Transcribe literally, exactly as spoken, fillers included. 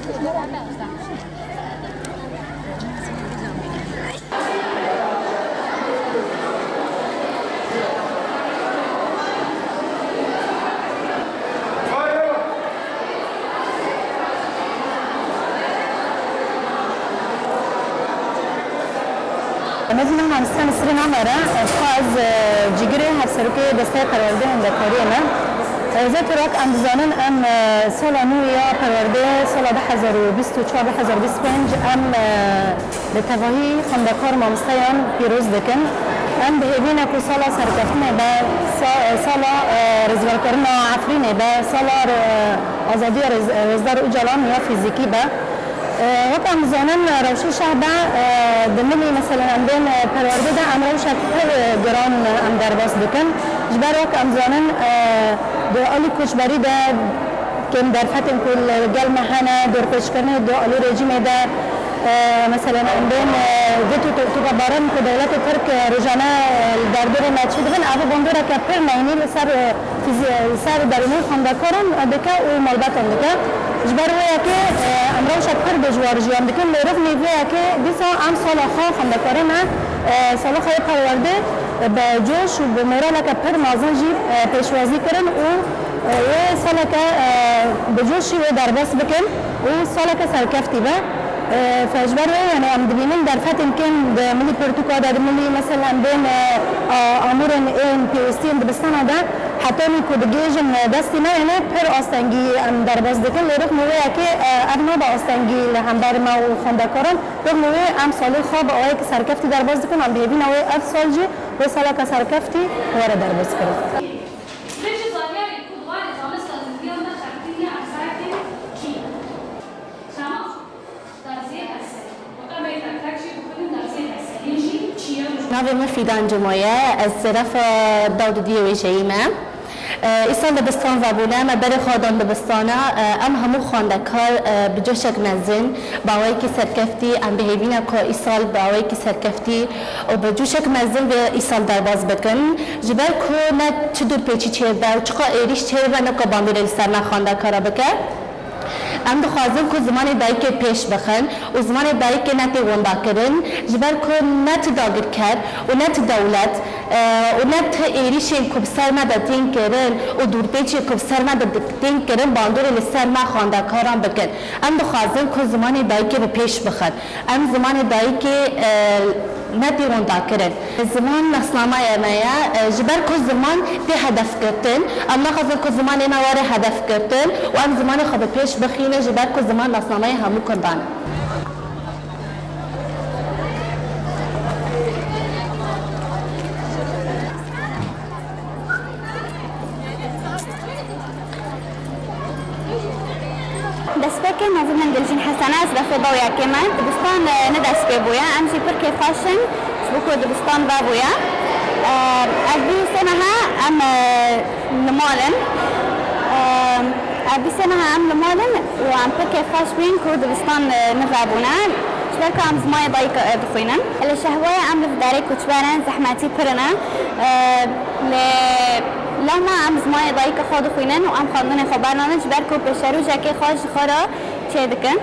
Mezin Hamstan Sirî Namere, ez xwe ez, e, cîgirê hevserokê desteya perwerdê hindekariyê me. E, zêtir wek em dizanin, em, e, sala nû ya perwerdê, sala du hezar û bîst û çar du hezar û bîst û pênc, em, e, bi tevahî xwendekar mamosteyan pîroz dikin. Em bi hêvî ne ku sala serkeftinê be, sa-, sala, e, rizgarkirina Efrînê be, sala, e, azadiya Rêz-, Rêzdar Ocalan ya fîzîkî be. E, wek em dizanin, rewşê şeh be, e, di milî, meselen, em bên, e, perwerdê de em rewşek pir, e, giran, e, em derbas dikin. Ji ber wek em dizanin, e, di alî koçberî de kêm derfetên ku li gel me hene, dorpêçkirinê di alî rejîmê de, e, meselen, em bên, e, vê tu-, tu-, tûka baran ku dewletê Tirk, e, rojane, e, li derdorê me çêdibin, ev bandoreke pir neyînî li ser, e, fîzî-, li ser derûnê xwendekaran dike û malbetan dike. Ji ber wê yekê, e, em rewşek pir dijwar jiyan dikin, lê rixmî vê yekê dîsa em sala xwe xwendekarê me, e, sala xwe yê perwerdê, e, bi coş û bi moraleke pir mezin jî, e, pêşwazî kirin û, e, wê saleke, e, bi coşî wê derbas bikin û saleke serkeftî be. E, fe ji ber wê, yani, em dibînin derfetên kêm di milî pirtûka de, di milî, mesela, em bên, e, a-, amûrên ên pêwîstiyên dibistana de, hetanî ku digihêjin destê me, yani, pir astengî em derbas dikin. Lê rixmî wê yekê, e, ev nabe astengî li hember me û xwendekaran. Rixmî wê em salê xwe bi awayekî serkeftî derbas dikin. Em bi hêvî ne wê ev sal jî wê saleke serkeftî were derbas kirin. Vê jî zanyarê ku di warê zanista zindiyan de xebitî ne, em sahibê kî? Tamam. Navê min Fîdan Cimo ye, ez zêrefa dawdidiyê wêjeyî me. E, îsal dibistan vebûne, me berê xwe dan dibistana. E, em hemû xwendekar, e, bi coşek mezin, bi awayekî serkeftî, em bi hêvî ne ku îsal bi awayekî serkeftî û bi coşek mezin vê îsal derbas bikin. Ji ber ku ne çi dûrpêçî çêbe û çiqa êrîş çêbe, ne ku bandorê li ser me xwendekara bike. Em dixwazin ku zimanê dayikê pêş bixin û zimanê dayikê netê windakirin, ji ber ku ne ti dagirker û ne ti dewlet, e, û ne ti êrîşên ku bi ser me de tên kirin û dûrpêçê ku bi ser me de dik-, tên kirin, bandorê li ser me xwendekaran bikin. Em dixwazin ku zimanê dayikê bi pêş bixin. Em zimanê dayikê, e, ne tê windakirin. Ziman nasnameya me ye, e, ji ber ku ziman tê hedefgirtin. Em naxwazin ku zimanê me were hedefgirtin û em zimanê xwe bi pêş bixînin, ji ber ku ziman nasnameya hemû kurdan e. Destpêkê navê min Dilcîn Hesen e, ez refê dawiyekê me. Dibistan, e, ne dest pê bûye. Em jî pir kêfxweş in, ji bo ku dibistan vebûye. E, ev bî sê mehe em, e, li mal in. E, ev bî sê mehe em li mal in û em pir kêfxweş bûn ku dibistan, e, nivebûne. Ji ber ku em zimanê dayik, e, dixwînin. Li Şehwayê em li vî derê koçber in, zehmetî pir in. E, Lê lewma em zimanê dayika xwe dixwînin û em xwendinê xwe bernadin, ji ber ku pêşerojekê xwe ji xwe re çêdikin.